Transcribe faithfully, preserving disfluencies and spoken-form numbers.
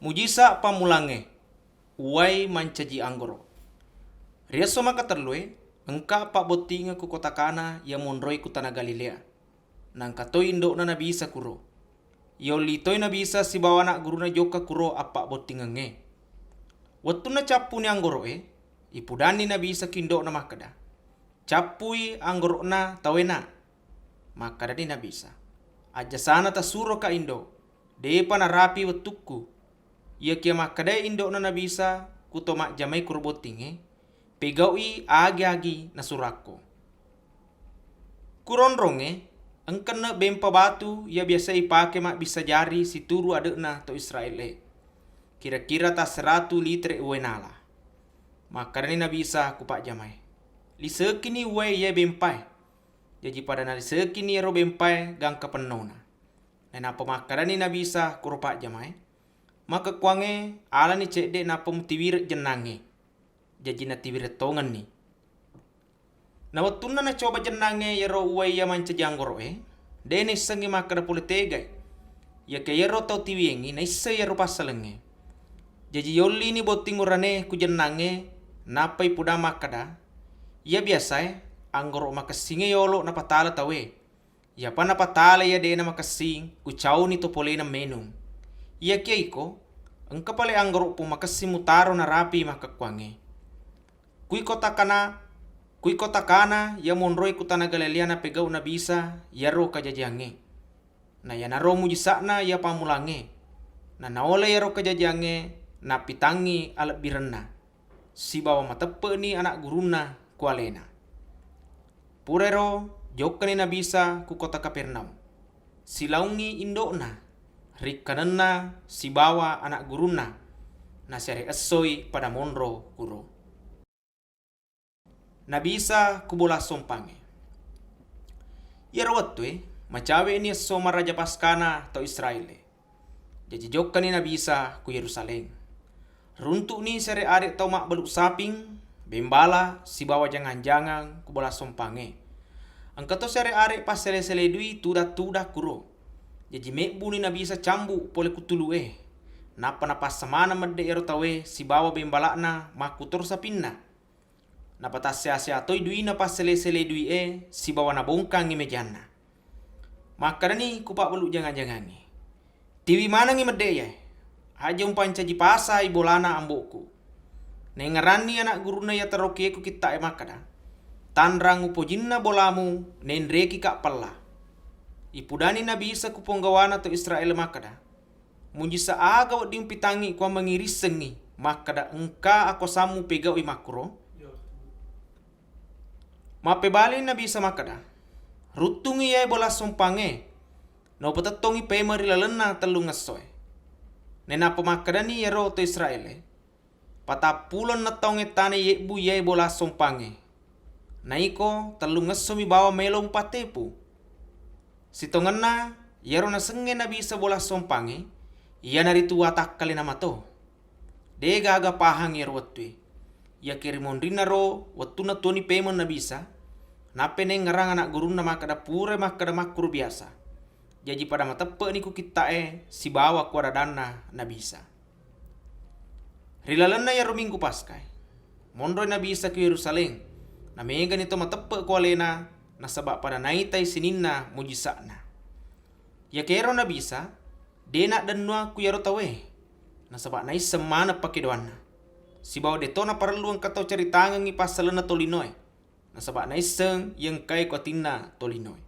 Mujisa' pammulangnge, uwai mancaji anggoro'. Ri esso makatellué, engka pabbottingeng ku kota Kana iya monroé ku tana Galilea. Naengka toi indo'na Nabi Isa kuro. Yolli toi Nabi Isa sibawa ana' gurunna jokka kuro appabbottingengngé. Wettunna cappuni anggoro'é, ipudanni Nabi Isa ku indo'na makkeda, "Cappui anggoro'na tauwé, Na'." Makkedani Nabi Isa, "Ajjasana tasuroka, Indo', dé'pa narapi wettukku." Iyakiya makkedai indo'na Nabi Isa ku to majjamaé kuro bottingngé, "Pégau'i agi-agi nasurakko." Ku ronrongngé, engkenna bémpa batu iya biasa ipaké mabbissa jari situru ade'na to Israél-é. Kira-kira tasseratu litere' uwai nala. Makkedani Nabi Isa ku pajjamaé, "Lisekini uwai iyaé bémpaé." Jaji pada nalisekini éro bémpaé gangka pennona. Nainappa makkedani Nabi Isa kuro pajjamaé, "Makkekkuwangngé alani céddé' nappa mutiwireng jennangngé." Jaji natiwireng tongenni. Na wettunna nacoba jennangngé iyaro uwai iya mancaji anggoro'é, dé' naissengngi makkeda polé tégai. Iyakiya iyaro tau tiwiéngngi naisseng iyaro passalengngé. Jaji yollini botting urané ku jennangngé, nappa ipudang makkeda, "Iya biasaé anggoro' makessingngé yolo napatala tauwé. Iyapa napatala iya dé'na makessing, ucauni to poléna ménung. Iyakiya iko, engka palé anggoro' pong makessing mutaro narapi makkekkuwangngé." Kui kota Kana, kui kota Kana iya monroé ku tana Galilea napégau' Nabi Isa iyaro kajajiangngé. Na iyanaro mujisa'na iya pammulangngé. Na naola iyaro kajajiangngé, nappitangngi alebbirenna, sibawa mateppe'ni ana' gurunna ku aléna. Purairo jokkani Nabi Isa ku kota Kapernaum, silaongngi indo'na, rikkanenna sibawa ana' gurunna, nasiare essoi pada monro kuro. Nabi Isa ku bola sompangngé. Iyaro wettué, macawe'ni esso maraja Paskana tau Israél-é. Jaji jokkani Nabi Isa ku Yérusalém. Runtu'ni siare-are' tau mabbalu' saping, bémbala, sibawa jangang-jangang ku bola sompangngé. Engka to siare-are' passélé-sélé dui tudang-tudang kuro. Jaji mébbuni Nabi Isa cambu' polé ku tulu'é. Nappa napassa maneng medde' iyaro tauwé sibawa bémbala'na makkutoro sapinna. Napatassea-sea toi duina passélé-sélé dui'é sibawa nabongkangngi méjanna. Makkedani ku pabbalu' jangang-jangangngé, "Tiwi manengngi medde' iyaé, aja' umpancaji pasai bolana ambo'ku." Naéngngeranni ana' gurunna iya tarokié ku kitta'é makkeda, "Tanrang upojinna bolamu, naénrékika' pella." Ipudani Nabi Isa ku ponggawana to Israél makkeda, "Mujisa' aga wedding upitangngi kuwammengngi rissengngi makkeda engka akuwasammu pégau'i makkuro?" Mappébalini Nabi Isa makkeda, "Ruttungngi iyaé bola sompangngé, naupatettongngi paimeng ri lalenna tellung essoé." Nainappa makkedani iyaro to Israél-é, "Patappuleng taung ettana yébbu iyaé bola sompangngé. Na iko tellung essomi bawang maélo umpattépu." Sitongenna iyaro nasengngé Nabi Isa bola sompangngé, iyanaritu watakkaléna mato. Dé' gaga pahang iyaro wettué. Iyakiya ri monrinnaro wettunna tuwoni paimeng Nabi Isa, nappai naéngngerang ana' gurunna makkeda purai makkeda makkuro biasa. Jaji pada mateppe'ni ku kitta'é sibawa ku adadanna Nabi Isa. Ri lalenna iyaro Minggu Paskaé, monroi Nabi Isa ku Yérusalém. Namégani to mateppe' ku aléna, nasaba pada naitai sininna mujisa'na. Iyakiya éro Nabi Isa, dé' naddennuwang ku iyaro tauwé, nasaba naisseng maneng pakédowanna. Sibawa dé'to naparellu engka tau caritangengngi passalenna tolinoé, nasaba naisseng iya engkaé ku atinna tolinoé.